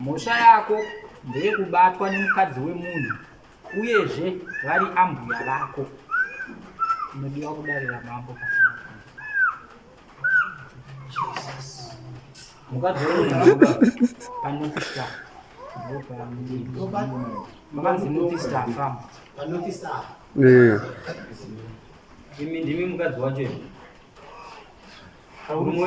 Mhosva yako ndeyekubatwa nemukadzi wemunhu uyezve vari ambuya vako. Unodiwa kudare ramambo pasina mukadzi wemunhu paNorth Star. Pakanzi North Star Farm. PaNorth Star. Eh. Imi ndimi mukadzi wacho imi. Murume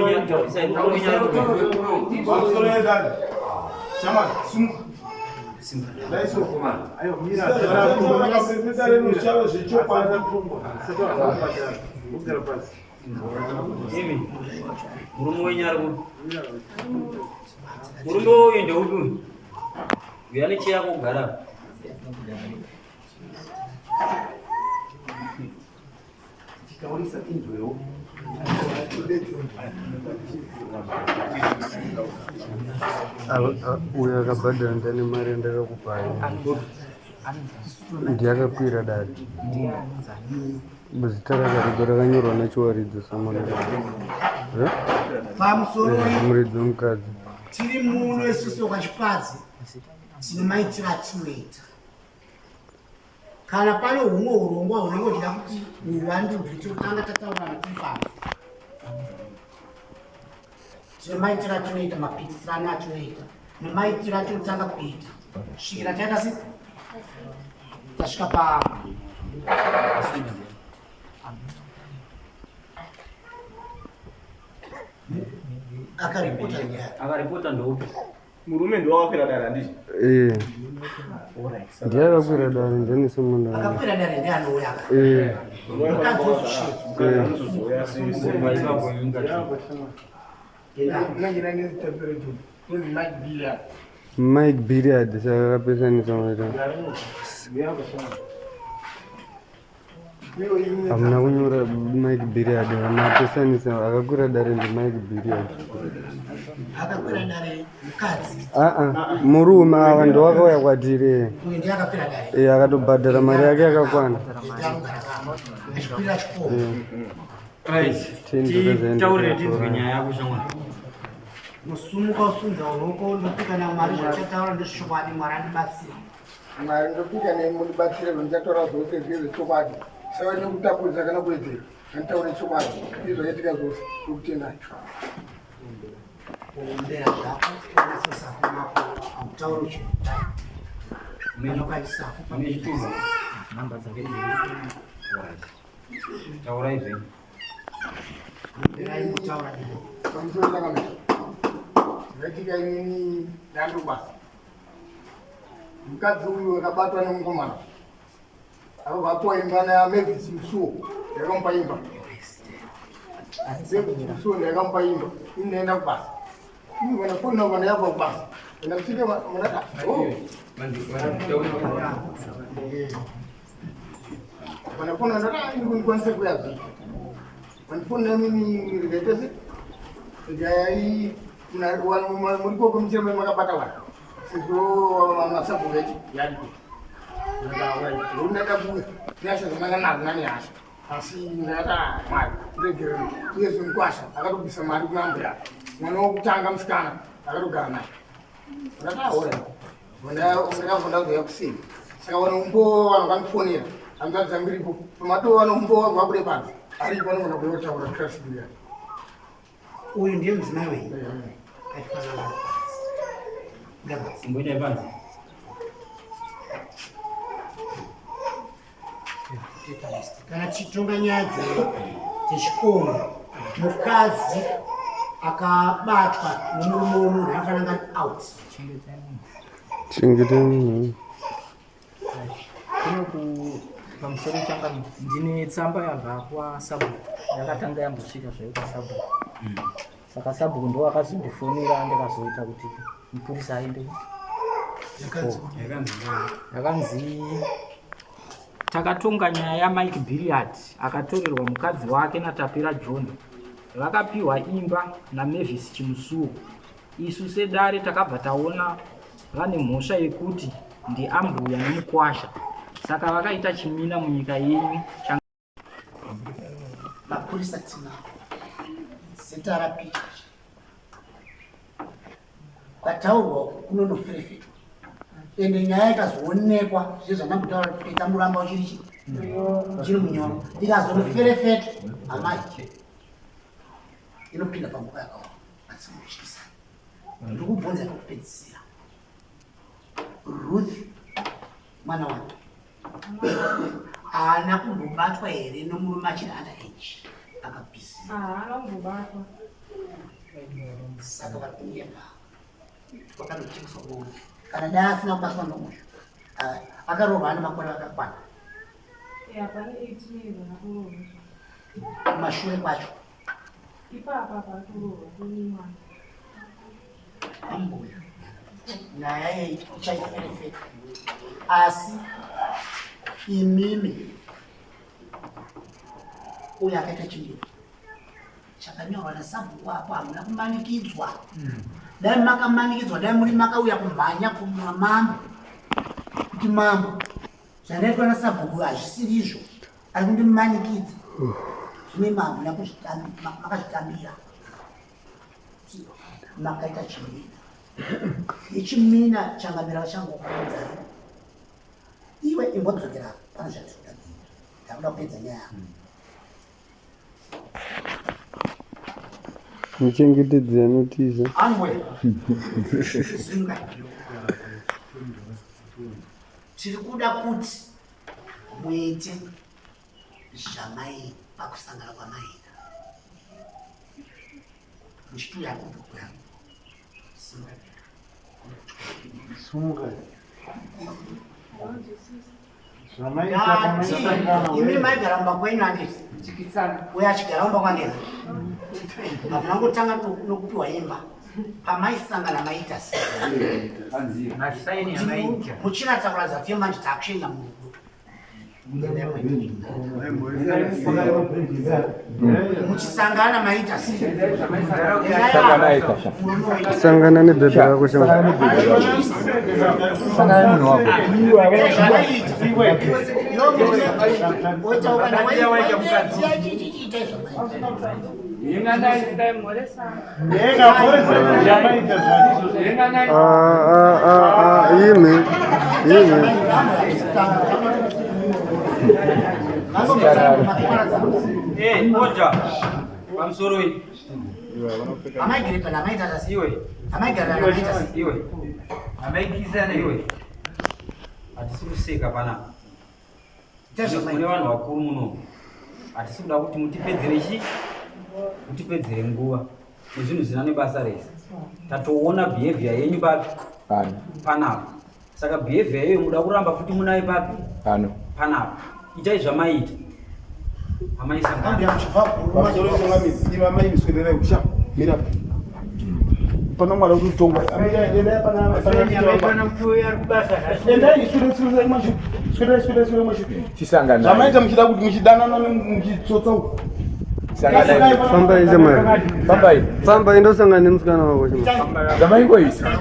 wenyu ari kupi? Murume uyu ndeupi uyu? Uyu ane cheya kugara. Taurisa tinzwewo. Uyo akabhadhara ndane mari yandakakupai ndiye akakwira dare zita rakaridzo rakanyorwa nachiwaridzo samana Pamusoro muridzi wemukadzi tiri muno isusu kwaChipadze tine maitiro atinoita. Kana pane humwe hurongwa hunenge huchida kuti huvandudzwe tinotanga tataurana tiri pano. Tine maitiro atinoita, mapikisirano atinoita nemaitiro atinotanga kuita kusvikira taita se tasvika pa akaripota nyaya. Akaripota ndoupi? Murume ndiwo akakwira dare handiti? Eh. Ndiye akakwira dare ndiani semunhu. Akakwira dare ndiye anouya aka. Eh. Mukadzi wozosvika. Mike Billiard saka akapesanisa maita. Hamuna kunyora Mike Billiard, mapesanisa akakwira dare ndi Mike Billiard. Akakwira dare mukadzi. Ah ah, murume ava ndo akauya kwatiri. Uyu ndiye akakwira dare. Eh, akatobhadhara mari yake yakakwana. Achikwira chikoro. Right. Titaurire tinzwe nyaya yako shamwari. Musumuka usunza ruoko ndopika naMwari zvachataura ndezvechokwadi Mwari andibatsira. Mwari ndopika nemi mundibatsire zvandichataura zvose zvive zvechokwadi save nekutapudza kana kuwedzera handitaure chokwadi izvi zvakaitika zvose ndokutendai Kuombera zvako unasosako mako hautauri uchikudai. Unokaisako Mune chitupa. Namba dzake dziri. Taurai zvenyu. Omberai mutaura ino. Pamusoro chakamira zvakaitika inini ndandobasa Mukadzi uyu akabatwa nemukomana akabva apiwa imba naMavis Musuwo, ndakamupa imba. Mavis Musuwo ndakamupa imba, ini ndaenda kubasa. Ini vana foni navo vana yabva kubasa. Ndakasvika vana oh. Vana foni vana ah ini kundikwanisa kuya zvi. Vana foni nami ni rikaita se. Ndai muri koko muchiremba makabata vanhu. Sezvo masabhuku echi yariko. Ndakaura kuuya nyasha zvakanaka nani hasha. Asi ndakati Mwari ndiregerere. Uyezve mukwasha akatobvisa mari kuna ambuya. Mwana wokutanga musikana akatogara naye. Ndakataura. Ndakabva ndauya kuseni. Saka vanombo vanhu vandifonera. Hanzvadzi dzangu iripo. Pamatoo vanombo vabude panze. Aripo anogona kuuya kutaura trust me. Uyu ndiye mudzimai wenyu aifanira Imboita panze. Kana tichitonga nyaya dzechikomo, mukadzi akabatwa nemurume wemunhu anofanira kunge ari out. Chengetai munhu. Kuno ku pamusoro changa ndine tsamba yabva kwasabhuku yakatanga yambosvika zvayo kwasabhuku saka sabhuku ndo akazondifonera ndikazoita kuti mupurisa aende yakanzi takatonga nyaya yaMike Billiard akatorerwa mukadzi wake naTapera John vakapiwa imba naMavis Chimusuwo Isu sedare takabva taona vane mhosva yekuti ndiambuya nemukwasha saka vakaita chimina munyika yenyu. Mapurisa tinawo ZRP. Kwataurwa kunonoferefetwa. Ende nyaya ikazoonekwa sezvandambotaura kuti peta muramba uchiri chi chiri munyoro. Ikazonoferefetwa amai inopinda panguva yakaoma asi munotyisa. Ndiri kubvunza yekupedzisira. Ruth mwana wangu haana kumbobatwa here nomurume achiri under age akabhizi? Haana kumbobatwa. Saka vari kunyepa wakanotengeswa kuona kana dai asina kubatwa nouyu akarohwa ane makore akakwana. Ya, pane 18 years akatorohwa. Kumashure kwacho Ipapa paatorohwa kune mwana. Ambuya, nyaya iyi ichaiferefeta, asi imimi uyo akaita chimiro chakanyorwa nasabhuku apo hamuna kumanikidzwa. Dai makamanikidzwa, dai muri makauya kumhanya kuna mambo kuti mambo, zvandaitwa nasabhuku hazvisiri izvo, ari kundimanikidza. Zvino imi hamuna makazvitambira, makaita chimina. Ichimina changamira vachangokuudzai, iwe imbodzokera pane zvatiri kuda kuita, ndakuda kupedza nyaya yako. Muchengetedzi anotiza. Angwe simuka, tiri kuda kuti muite zvamai pakusangana kwamaita muchituya kubhuku yangu. Simuka. Sumuka. Ngati imi maigara mumba kwenyu handiti? Uyo achigara mumba kwange hamuna kutanga nokupiwa imba. Pamaisangana maita sei? Masaini amaita. Muchiratidza kuratidza kuti manje takuenda murudo. Muchisangana maita sei? Sangana nebhebhe rako shamwari. Sangana nemunhu wako. Ah, ah, ah, ah, imi imi. Eh, oja. Pamusoro iyi. Iwe. Iwe. Amaikisana. Iwe. Hatisi kuseka panapa. Kune vanhu vakuru muno. Hatisi kuda kuti mutipedzere chi? Mutipedzere nguva. Nezvinhu zvisina nebasa rese. Tatoona behavior yenyu papi? Pano. Panapa. Saka behavior iyoyo muda kuramba futi munayo papi? Pano. Panapa. Itai zvamaita. Amaisangana. Pamusoro yetungamidzi, iva mai miswederai kusha mira pana mwari kuti utongwa. Endai, swederai mashure, swederai, swederai, swederai mashure. Chisangana. Zvamaita muchida kuti muchidanana muchitsotsa uku. Sanganai. Fambai shamwari. Fambai. Fambai ndosangana nemusikana wako shamwari. Zvamaingoisa.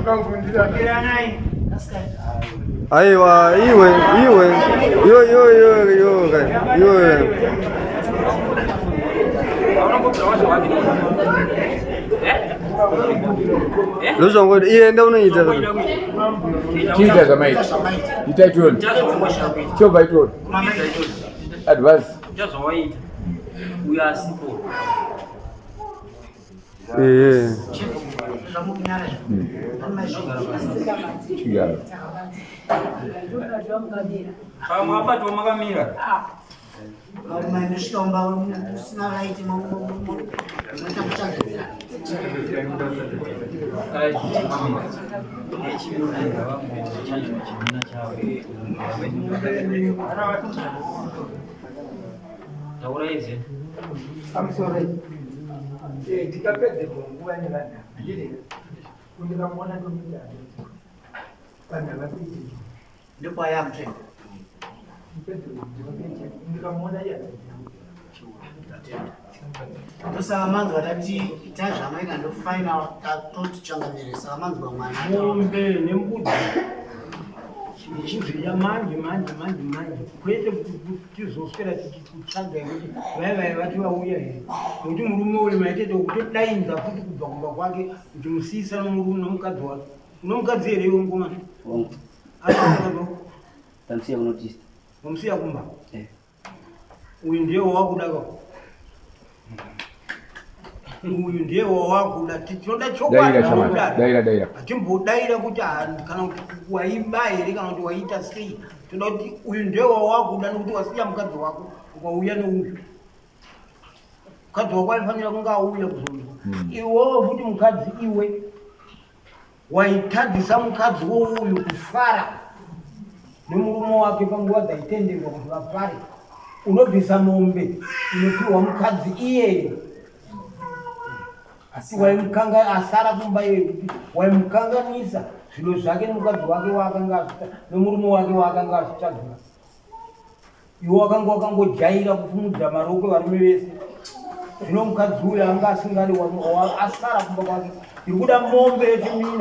Aiwa, iwe iwe iwe iwe iwe iwe kai iwe. Ndozvangoti iye enda unoita. Chiita zvamaita. Itai tione. Chobva itione. Advance. Ita zvawaita. Uyo asipo. Ehe. Chigaro. Pamwe apato makamira. Varume umba usina raiti munoita kutsvagidzira. Taura izvi. Pamusoro tikapedze nguva nevanhu handiti kundikamuona ndomuita vanhu havapedzi. Ndokwaya mutsvene. Ndikamuona iye. Ndosaka manzwa tati itai zvamaita, ndofaina tatoti changamire. Saka manzwa mwana. Mombe nembudzi. Ndichizvida manje manje manje manje, kwete kuti tizoswera tichikutsvagai kuti vai vai vati vauya here, nokuti murume uyu maitete kutodainza futi kubva kumba kwake kuti musiyisa nomurume nomukadzi wake. Unomukadzi here iwe mukomana? Tamusiya kunotista. Wamusiya kumba? Uyu ndiye wawakuda ka? Uyu ndiye wawakuda. Tinoda Daira shamwari, chokwadi. daira daira. Hatimbodaira kuti kana kuti waiba here kana kuti waita sei. Toda kuti uyu ndiye wawakuda, nokuti wasiya mukadzi wako ukauya neuyu. Mukadzi wako aifanira kunge auya kuzonzwa. Iwewo futi mukadzi iwe waitadzisa mukadzi wouyu kufara nemurume wake panguva dzaitenderwa kuti vafare. Unobvisa mombe inopiwa mukadzi iyeye, asi waimukanga asara kumba iyeyo kuti waimukanganisa zvido zvake nemukadzi wake waakanga nemurume wake waakanga azvitsvagira. Iwe wakanga wakangojaira kufumudza marokwe varume vese. Zvino mukadzi uyu anga asingadi, asara kumba kwake. Iri kuda mombe yechimina.